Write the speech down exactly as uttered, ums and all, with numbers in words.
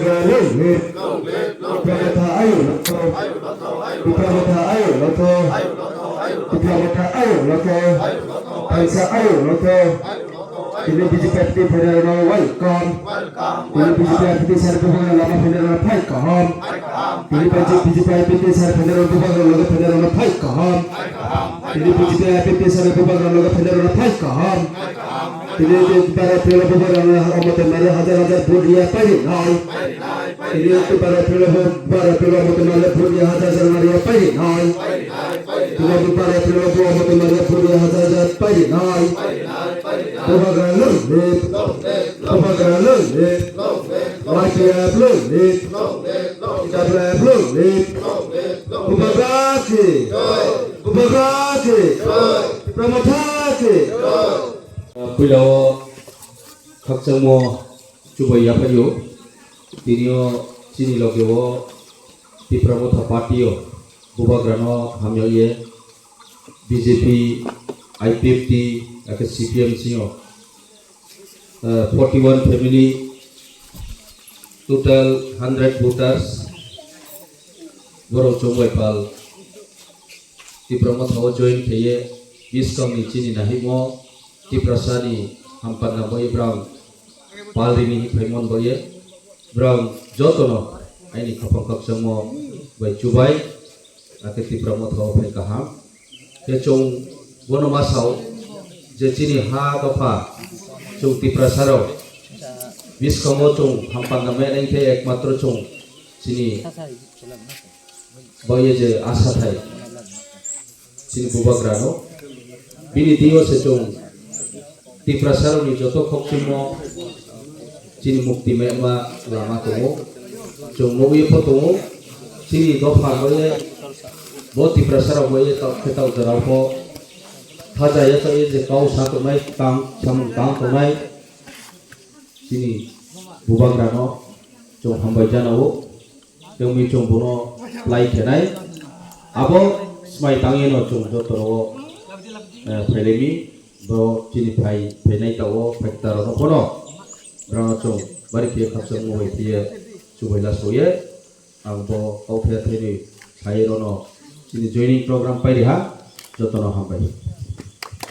Long live. Tipra Motha ayo lotho. Tipra Motha ayo lotho. Tipra Motha ayo lotho. Taisa ayo lotho. Tini B J P I P T phainairokno welcome. Tini B J P I P T sir bubagra lama phainairokno phai kaham. Tini B J P I P T sir phainairok bubagra loge phainairokno phai kaham. Tini B J P I P T sir bubagra loge phainairokno phai kaham. Tini bara phainairok bubagra omote mari hajar hajar vote riya pairi nai. Tini bara phainairok bara phainairok omote mari vote riya hajar hajar mari pairi nai. Tini bara phainairok omote mari vote riya hajar hajar pairi nai. Bubagra long live. Bubagra long live. Y P F long live. T W F long live. Bubagra ki. Bubagra ki. Tipra Motha ki. Puila o khakchangmo chubai yaphaio. Tini o chini loge o Tipra Motha party o bubagrano hamya ye B J P, I P F T, ake C P M singo, eh, forty one family, total hundred voters, borok chongbai pal Tipra Motha o join khaiye, biskang ni chini nahimo Tiprasa ni hampan na bai brang pal rini hi phaimon bai ye, brang jotono aini khapang khakchangmo bai chubai, ake Tipra Motha o phai kaham. Khe chwng bono ma sao je chini ha dopha chwng Tiprasa rok biskango chwng hampan na mai nai khe ekmatro chwng chini bai ye je asa thai chini bubagrano bini diyo se chwng Tiprasarokni joto khokchimo chini mukti mema lama tongo. Chwng nugwi pho tongo. Chini dopha bai ye bo Tiprasarok bai ye tok khe tok jorao pho thaja ya tok ye je kau sa tongnai tang samung tang tongnai chini bubagrano chwng hambai jana o. Tei wngwi chwng bono lai khenai. Abo swmai tangwi no chwng joto rogo, eh, phailemi, bo chini phai phainai tago, phaikta rokno bono. Borokno chwng bari khe khakchangma bai phiye chubai lasoye. Ang bo kok khe thaiwi phaiwi rono chini joining program pairiha, jotono hambai.